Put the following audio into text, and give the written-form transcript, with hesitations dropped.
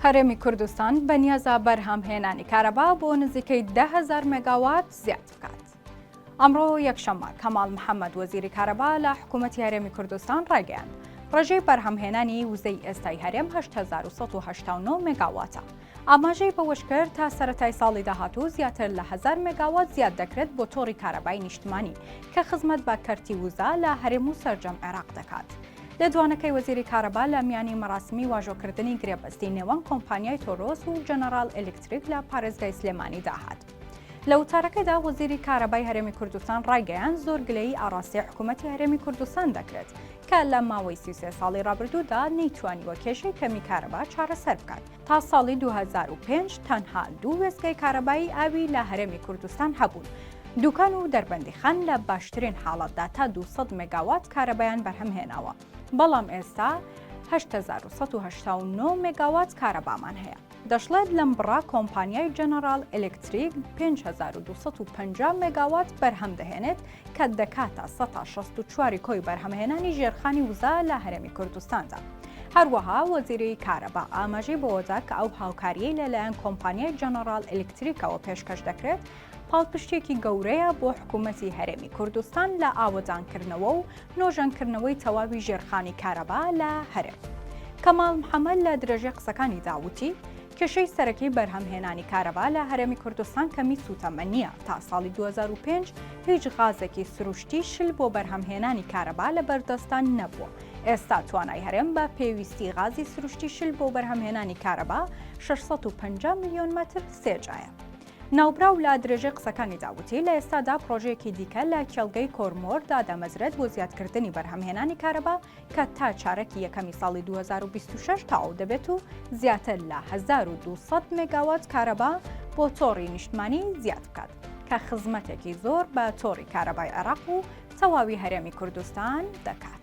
هەرێمی کوردستان بەنیازە بەرهەمهێنانی کارەبا بۆ نزیکەی 10هزار مێگاوات زیاد بکات. ئەمڕۆ یەکشەممە کەماڵ محەممەد وەزیری کارەبا لە حکوومەتی هەرێمی کوردستان ڕایگەیاند، ڕێژەی بەرهەمهێنانی وزەی ئێستای هەرێم 8189 مێگاواتە. ئاماژەی بەوەشکرد، تا سەرەتای ساڵی داهاتوو زیاتر لە هەزار مێگاوات زیاد دەکرێت بۆ تۆڕی کارەبای نیشتمانی کە خزمەت بە کەرتی وزە لە هەرێم و سەرجەم عێراق دەکات. لێدوانەکەی وەزیری کارەبا لە میانی مەراسمی واژۆکردنی گرێبەستی نێوان کۆمپانیای تۆرۆس و جەنەڕاڵ ئێلکتریک لە پارێزگای سلێمانیدا هات. لە وتارەکەیدا وەزیری کارەبای هەرێمی کوردستان ڕایگەیاند، زۆر گلەیی ئاڕاستەی حکوومەتی هەرێمی کوردستان دەکرێت کە لە ماوەی 33 ساڵی ڕابردوودا نەیتوانیوە کێشەی کەمی کارەبا چارەسەر بکات. تا ساڵی 2005 تەنها دوو وێستگەی کارەبایی ئاوی لە هەرێمی کوردستان هەبوون، دوکان و دەربەندیخان لە باشترین حاڵەتدا تا 200 مێگاوات کارەبایان بەرهەم هێناوە، بەڵام ئێستا 8189 مێگاوات کارەبامان هەیە. دەشڵێت لەم بڕە کۆمپانیای جەنەڕاڵ ئێلێکتریک 5250 مێگاوات بەرهەم دەهێنێت کە دەکاتە سەتا 64 کۆی بەرهەمهێنانی ژێرخانی وزە لە هەرێمی کوردستاندا. هەروەها وەزیری کارەبا ئاماژەی بەوەدا کە ئەو هاوکارییەی لەلایەن کۆمپانیای جەنەڕاڵ ئێلێکتریکەوە پێشکەش دەکرێت پاڵپشتییەکی گەورەیە بۆ حکوومەتی هەرێمی کوردستان لە ئاوەدانکردنەوە و نۆژەنکردنەوەی تەواوی ژێرخانی کارەبا لە هەرێم. کەماڵ محەمەد لە درێژەی قسەکانیدا وتی، کێشەی سەرەکی بەرهەمهێنانی کارەبا لە هەرێمی کوردستان کەمی سووتەمەنییە، تا ساڵی 2005 هیچ غازێکی سروشتی شل بۆ بەرهەمهێنانی کارەبا لە بەردەستدا نەبووە، ئێستا توانای هەرێم بە پێویستی غازی سروشتی شل بۆ بەرهەمهێنانی کارەبا 650 ملیۆن مەتر سێجایە. ناوبراو لە درێژەی قسەکانیدا وتی، لە ئێستادا پڕۆژەیەکی دیکە لە کێڵگەی کۆرمۆر دادەمەزرێت بۆ زیادکردنی بەرهەمهێنانی کارەبا کە تا چارەکی یەکەمی ساڵی 2026 تەواو دەبێت و زیاتر لە 1200 مێگاوات کارەبا بۆ تۆڕی نیشتمانی زیاد بکات کە خزمەتێکی زۆر بە تۆڕی کارەبای عێراق و تەواوی هەرێمی کوردستان دەکات.